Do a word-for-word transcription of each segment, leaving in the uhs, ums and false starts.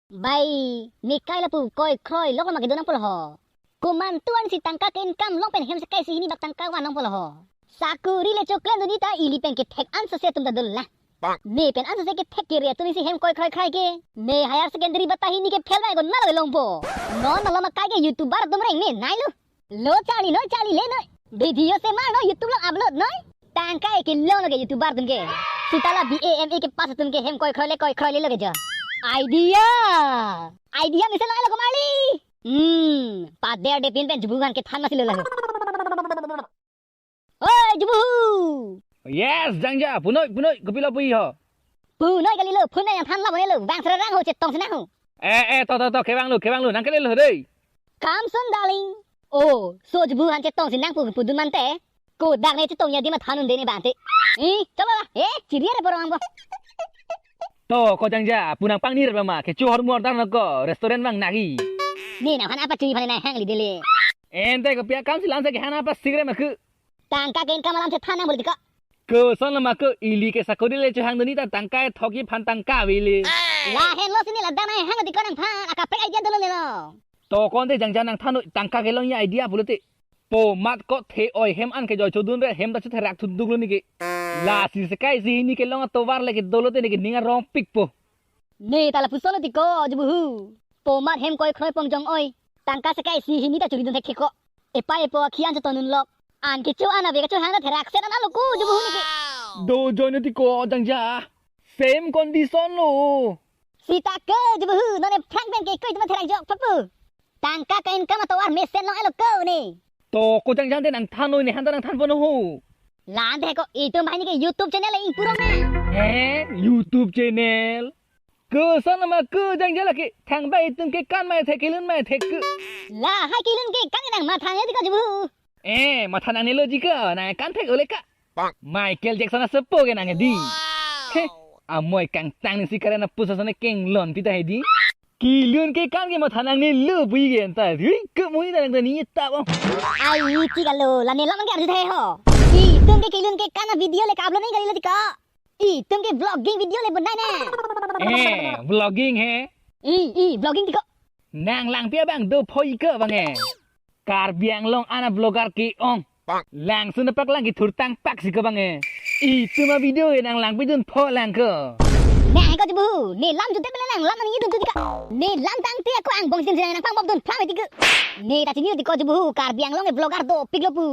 Bai, me kai lapu koi kroi lok lama kedo nangpo lo ho. Komantu ansi tangka ke-income long pen hem sekai si hini bak tangka van nangpo lo ho. Sakuri le choklem dunji ta ili pen kethek ansose atum ta dolo. Me pen ansose kethek kere atum si hem koi kroi krai ke. Me higher secondary bata hini ke fail bai ko nalo longpo. Non malom akai ke YouTuber atum reng me nai lo. Lo charli noi, charli le noi. Video semar noi, YouTube along upload noi. Tangka ke long lo ke YouTuber atum ke. Sita la B A M A ke pass atum ke hem koi kroi le koi kroi le lo ke jo. Idea. Idea mesen lo lo ko marli. Hmm, pader de pin pen jubu han kethan masi lo la. Oi, jubu hu. Yes, jangja, punoi, punoi, kopilo pu-i ho. Punoi kali lo, punoi nangthan la punoi lo, bang serang ho chetong senang ho. Eh, eh, to, to, to, kevang lo, kevang lo, nang kali lo dei. Come soon, darling. Oh, so jubu han chetong senang pu pudun mante. Ko dak ne chetong ya di mathan un de ne bante. Eh, chalo la, eh, chiri are porong angbo. To, ko jangja, pu nangpangni rap ma, kecho hormu order nangko, restaurant bang nagi. Ne nanghan apa chiri phane nanghang li dele. Ente kopi akam si lamse kehan apa sikre ma ke. Tangka ke-income alam chethan nang boleh tiko. Koson lama ke ili ke sakuri le chohang dunji ta tangka e thok ji phan tangka avele. Lahenlo si ne ladak nanghang tiko nangphan akaprek idea dolo lelo. To konte jangja nangthan noi tangka kelong ya idea pulote. Po mat ko the oi hem an ke joi chodun re hem ta chotherak thuduk lo ne ke. Lasi sekai si hini kelong atovar le ke dolo te ne ke ning arong pikpo. Ne ta lapuson lo tiko jubu hu. Po mat hem koi kroi pongjong oi. Tangka sekai si hini ta churi dun thek thek ko. Epa epo akhi an choton un lok. An kecho an ave kecho hang ta therak set an alo ko jubu hu ne ke. Do join tiko jangja. Same condition lo. Sita ke jubu hu non e prank pen ke koi tuma therak jok papu. Tangka ke-income atovar mesen long elo ko ne. To ko jangja te nangthan noi ne han ta nangthan pono ho. Lante ko itum banghini ke YouTube channel le ingpurong na. Eh, YouTube channel. Koson ma ke jangja la ke thang ba itum ke kan mai thek kelun mai thek ke. Lahai kelun ke kan nang matha ne tiko jubu. Eh, matha nangne lo ji ke, nangkan thek ole ka. Michael Jackson asepo ke nang di. He, amoi kangtang ne si karen apusa sone kenglon pita he di. Kelun ke kan ke matha nangne lo pu-i ke anta. Hui, ke mui nang ta ni ta bang. Ai, chikalo, la ne lam ke arju the ho. Itum ke kelun ke kan video le ka upload nang kali lo tiko. Itum ke vlogging video le bunai ne. Eh, vlogging he. I, i, vlogging tiko. Nang langpi abang do phoi ke bang e. Karbi Anglong ana vlogger ke-ong. Langsun paklang kethur tangpak si ke bang e. Itum a video e nang langpi dun pho lang ke. Nang ko jubu hu. Ne lam jute pele nang lam nang idun tu tiko. Ne lam tangte ako angbong sim si nangpang bok dun plang tiko. Ne ta chini tiko jubu hu Karbi Anglong e vlogger dopik lo pu.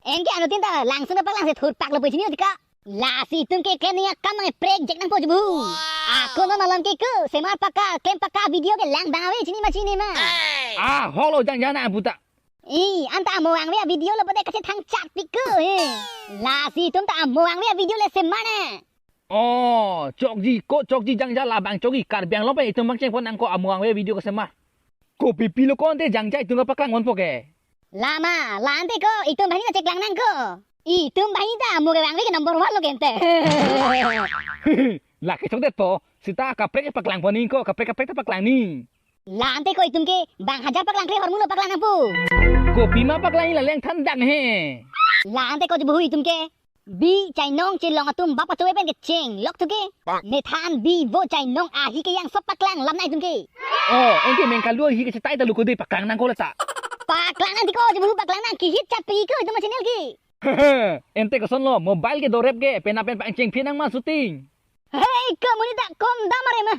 Anke anuttin ta langsun paklang si thur pak lo pu chini tiko. Lasi itum ke klem ning akam nang prek jek nangpo jubu hu. Ako non malom ke ke semar paka klem paka video ke lang bang ave chini ma chini ma. Ah, holo jangja nang puta. I, anta amo angve a video lo pode kachethang chat pik ke he. Lasi itum ta amo angve a video le semar ne. Oh, chokji ko chokji jangja labang chokji Karbi Anglong pen itum bang cheng pon nang ko amo angve a video ke semar. Kopi pilo konte jangja itum kapaklang ponpo ke. Lama, lante ko itum banghini ta cheklang nang ko. Itum banghini ta amo ke angve ke number one lo kente. Lake chokde to, sita kaprek paklang pon ning ko, kaprek kaprek ta paklang ning. Lante ko itum ke bang hajar paklang kre hormu lo paklang nangpo. Kopima paklang la leng than dang he. Lante ko jubu hu itum ke. Bi chainong chelong atum bap achoe pen kecheng lok tu ke. Ne than bi vo chainong ahi ke yang sop paklang lam nai itum ke. Oh, anke meng kalu ahi ke chetai ta luko de paklang nang ko la ta. Paklang nang tiko jubu hu paklang nang kihit chat pi ko itum channel ke. Ente koson lo mobile ke dorep ke pena pen pangcheng phi nang ma shooting. Hei, ke muni ta kom dam are ma.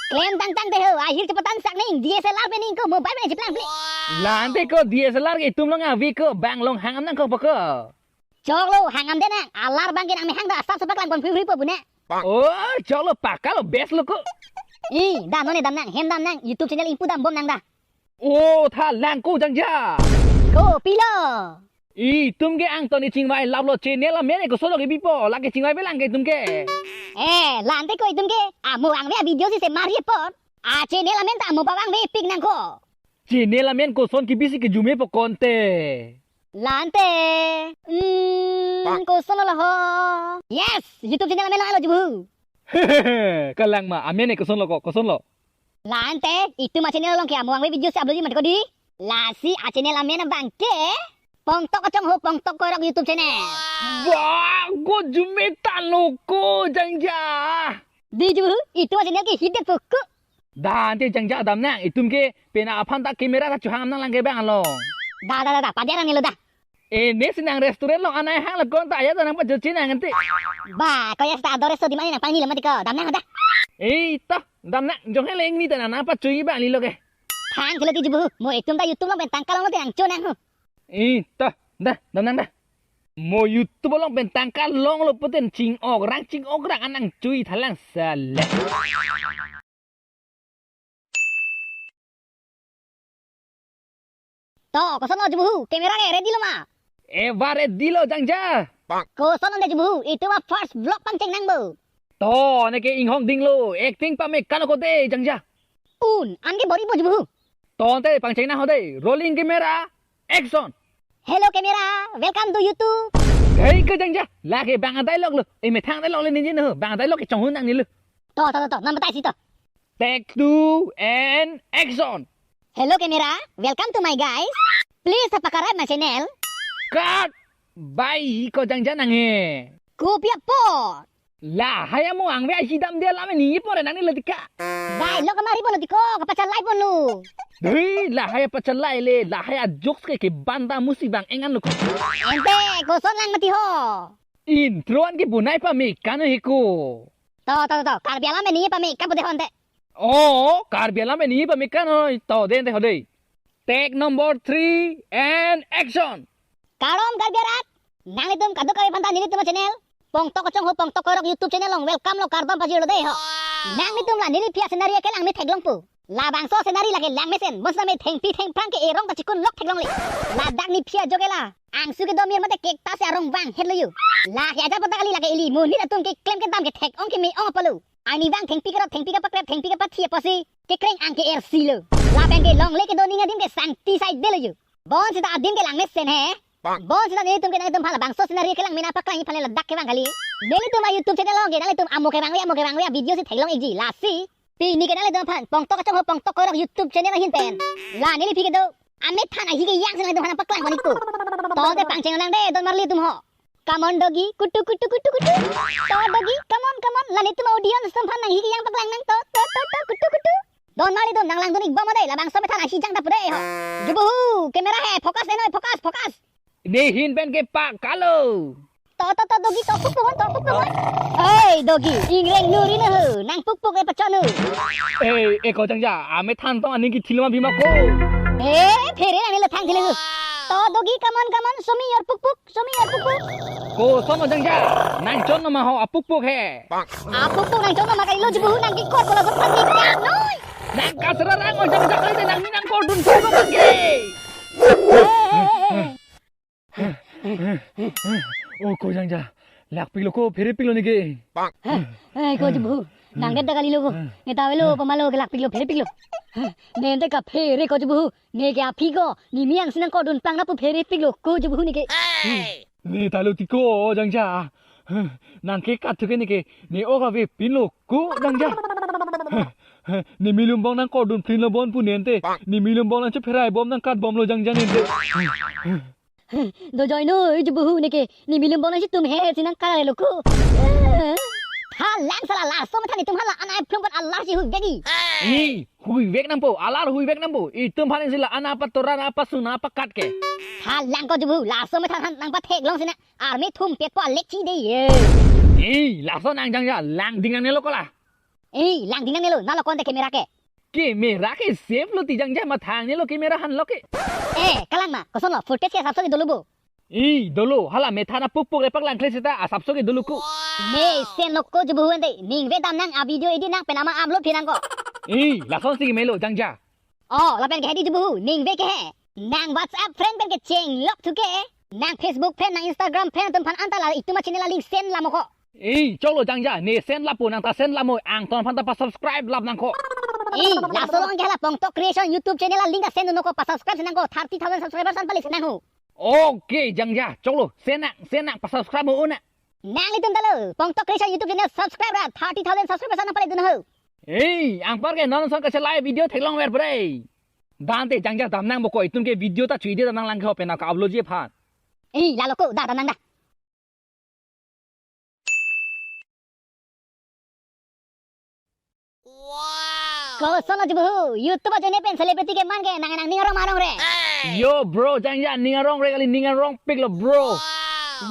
Klem tang tang te ho, ahir chepatan sak ning, D S L R pen ning ko mobile pen cheplang pli. Lante ko D S L R ke itum long avi ko bang long hangam nang ko poko. Choklo, hangam de nang, alar bang ke nang mehang da asap sepak lang pon phui phui po bune. Oh, choklo pakalo best lo ko. I, dam non ne dam nang, hem dam nang, YouTube channel ingpu dam bom nang da. Oh, tha lang ko jangja. Ko pilo. Itum ke angton i chingvai laplo channel amen e koson lo ke bipo, lake chingvai belang ke itum ke. Eh, lante ko itum ke, amo angve a video si semar ye pon. A channel amen ta amo bang angve pik nang ko. Channel amen koson kibisi ke jume po konte. Lante. Hmm, koson lo ho. Yes, YouTube channel amen lo alo jubu. Kalang ma, amen e koson lo ko, koson lo. Lante, itum a channel along ke amo angve video si upload ji mati ko di. Lasi a channel amen abang ke Pongtok Achong Ho Pongtok Koirok YouTube channel. Wah, go jume talo ko jangja. Di jubu, itum a channel ke hit det poko. Da ante jangja damnang, itum ke pena aphan ta camera ta chohang nanglang ke bang along. Da, da, da, da, padia nangnelo da. Eh, ne si nang restaurant along anai hang la kon ta aya ta nangpachochi nang ante. Ba, ko ya sta adore so di mani nangpangni lo mati ko, damnang da. Eh, to, damnang, jong hele ingni ta nangpachoji bang ni lo ke. Thang thilo ti jubu, mo itum ta YouTube along pen tangka longlo ti nangcho nang ho. Eh, to, da, damnang da. Mo YouTube along pen tangka longlo puten ching-ok rang ching-ok rang anang chui thalang sale. To, kosonlo jubu, camera ke ready lo ma? Eh, ba ready lo jangja. Kosonlo de jubu, itum a first vlog pangcheng nang bo. To, neke inghong dinglo, acting pame kano ko de jangja. Un, anke bor-ipo jubu. To, ante pangcheng nang ho de, rolling camera, action. Hello camera, welcome to YouTube. Hei ko jangja, lake bang a dialogue lo, eh methang dialogue le niji no, bang a dialogue ke chonghun nangnelo. To, to, to, to, nang batai si to. Take two and action. Hello camera, welcome to my guys. Please subscribe my channel. Cut. Bai ko jangja nang he. Kopi apot. Lahai amo angve ahi damde alam ni pore nangnelo ti ka. Bai lo kamari ponlo ti ko, kapachalai ponlo. Hei, lahai pachalai le, lahai a jokes ke ke banta musi bang engan lo ko. Ante, koson lang mati ho. Intro anke bunai pame kano he ko. To, to, to, to. Karbi alam ni pame kapo de ho ante. Oh, Karbi alam ni pame kano to de ante ho de. Take number three and action. Kardom Karbi arat. Nanglitum kadokave aphanta nelitum a channel Pongtok Kachongho Pongtok Koirok YouTube channel along welcome lo kardom pajirlo de ho. Nanglitum la neliphi a scenery kelang me theklongpo. Labangso scenery lake lang mesen, bonsitame thengpi thengphrang ke erong ta chikun lok theklongle. Ladak nephi ajo ke la angsu kedo mir mate cactus arong vang hetlo yo. Lake ajat pada kali lake ili monit atum keklem kedam kethek ong keme ong apotlo. Arnivang thengpi kerot, thengpi kapakrep, thengpi kapathi apotsi kekreng ang ke-ersi lo. Lapen ke longle kedo ning adim ke sangti saidelo yo. Bonsita adim ke lang mesen he. Bonsita nelitum ke nanglitum aphan labangso scenery kelang me nangpaklangji aphan le ladak kevang kali. Nelitum a YouTube channel along ke nanglitum amo kevangve amo kevangve a video si theklong ikji, lasi pini ke nanglitum aphan Pongtok Kachongho Pongtok Koirok YouTube channel ahin pen la neliphi kedo amethan ahi kejang si nanglitum aphan nangpaklang pon ik ko. To de pangcheng nang de don marli atum ho. Come on doggy, kutu kutu kutu kutu. To doggy, come on come on. La netum audience atum aphan nang hi kejang paklang nang to to to to kutu kutu. Don marli atum nang langdun ik bom de, labangso amethan ahi jang ta pu de ho. Jubuhu, camera he, focus enoi, focus, focus. Ne ahin pen ke pakalo. To to to doggy to pukpuk on, to pukpuk on. Hey doggy, ingreng nuri na ho, nang pukpuk e pachon ho. Eh, eh ko jangja, amethan tong aning kethilo ma bima ko. Eh, phere nangnelo thang thilo ho. To doggy, come on come on, show me your pukpuk. Show me your pukpuk. Koson jangja, nangchon ma ho apukpuk he. Apukpuk nangchon ma kalilo jubuhu nang kikot ko lagot phan dikang noi. Nang kasra rang ojang jak kali nang minang kordun phan ke. Oh ko jangja, lakpiklo ko, pherepiklo neke. Eh ko jubuhu, nang det da kalilo ko. Neta avelo pamalo ke lakpiklo pherepiklo. Ne ante kaphere ko jubuhu. Neke aphi ko, ne miyang si nang kordun plang na pu pherepiklo ko jubuhu neke. Ne talo ti ko jangja. Nang ke kathu ke neke, ne ok avepinlo ko jangja. Ne milum bong nang kordun plinlo bon pu ne ante. Ne milum bong nang chepherai bom nang kat bomlo jangja ne ante. Dojoi noi jubuhu neke, ne milum bong nang chitum he si nang kalelo ko. Halang sala laso amethan itum hala anai phlum pan alar si hui vek di. Hui vek nangpo, alar hui vek nangpo. Itum aphan si la ana patora na pasu na pakat ke. Halang ko jubuhu, laso amethan han nangpatheklong si na army thumpet po alek chi de ye. Eh, laso nang jangja, langding nangnelo ko la. Eh, langding nangnelo, nalo konte camera ke. Camera ke safe lo ti jangja, mathang nelo camera han lo ke. Eh, kalang ma, kosonlo, footage ke asapso ke dolo bo. Eh, dolo, hala methan apukpuk le paklangkle seta asapso ke dolo ko. Mesenlo ko jubuhu ante, ningve damnang a video edit nang pen ama upload phi nang ko. Eh, lasonsi kemelo jangja. Oh, lapen ke hedi jubuhu, ningve ke he. Nang WhatsApp friend pen kechenglok thu ke. Nang Facebook friend, nang Instagram friend atum aphan anta la itum a channel a link send lamo ko. Eh, choklo jangja, ne send lapo nang ta send lamo, angton aphan ta pa subscribe lap nang ko. Eh, laso along ke hala Pongtok Creation YouTube channel a link ta send non ko, pa subscribe si nang ko, thirty thousand subscribers an pali si nang ho. Okay, jangja, choklo, send nang, send nang, pa subscribe mo un nang. Nanglitum talo, Pongtok Creation YouTube channel subscribe ra, thirty thousand subscribers an pali dun ho. Eh, anpar ke non son kachelai video theklong ver bre. Dante jangja damnang bo ko, itum ke video ta chu-edit damnang lang ke ho pen ka upload ji aphan. Eh, lalo ko, da damnang da. Koson lo Jubuhu, YouTube ajoine pen celebrity ke man ke nang nangning arong ma arong re. Yo bro, jangja ning arong re kali, ning arong piklo bro.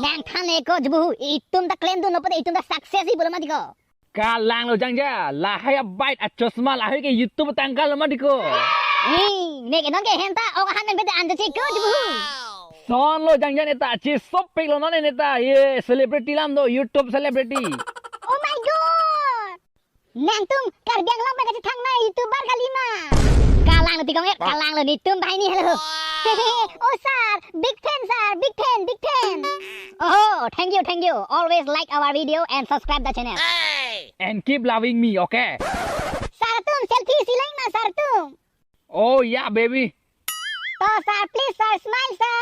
Nang than-e ko Jubuhu, itum ta klem dunlo pute itum ta success-i pulo mati ko. Kalanglo jangja, lahai a-bike, a-chosma lahai ke YouTube tangka lo mati ko. Hi, ne ke non ke henta ok ahan nang bete anjo chi ko Jubuhu. Son lo jangja, ne ta chesopiklo non ne ta, ye celebrity alam do, YouTube celebrity. Oh my God! Nangtum Karbi Anglong pen kachethang na YouTuber kali ma? Kalanglo tikong et, kalanglo, netum banghini helo. Oh sir, big fan sir, big fan, big fan. Oh, thank you, thank you. Always like our video and subscribe the channel. And keep loving me, okay? Sir atum selfie isi lang ma sir atum. Oh yeah, baby. To sir, please sir, smile sir.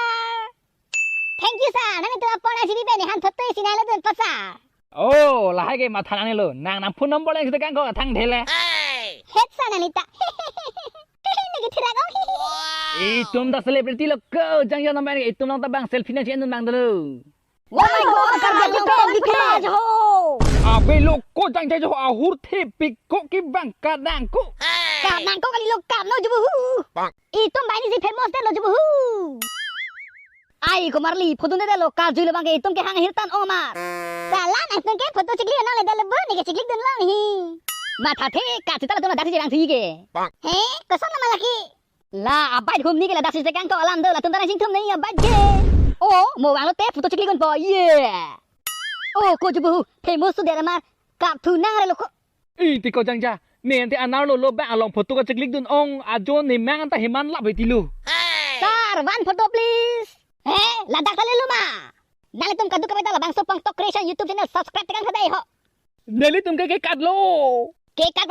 Thank you sir. Nanglitum apor nang sibi pen ne han photo isi nanglo dun pa sir. Oh, lahai ke matha nangnelo. Nang nang phone number lang sita kangkok athang thele. Het sir nang nita. Ne ke thirak ong. Itum ta celebrity lo ko, jangja nambai itum nang ta bang selfie nang chen dun bang dulu. Oh my God, Karbi Anglong pen big fan ho. Abe lo ko jangja jo ahur thepik ko ke bang kadang ko. Kadang ko kali lo kap no Jubuhu. Itum banghini si famous det lo Jubuhu. Ai ko marli, photo det lo, karjuilo bang ke itum ke hang hirtan omar. Sala nangtum ke photo chiklik nang le det lo bu, ne ke chiklik dunlo hi. Mathathe, kachita latum ladak si jang si ke. He, koson nama lagi? La, a-bike hum ni ke ladak si jang ko alam do, latum ta nang singthum ne a-bike ke. Oh, mo vanglo te photo chiklik dunpo, ye. Oh, ko Jubuhu, famous sudet amar, kap thu nang re lo ko. Iti ko jangja, ne ante anar lo lo bang along photo kachiklik dun ong, ajo ne mang anta heman lap iti lo. Sir, one photo please. Eh, ladak ta lelo ma. Nanglitum kadokave ta labangso Pangtok Creation YouTube channel subscribe tekang tha dei ho. Nelitum ke ke katlo. Ke kat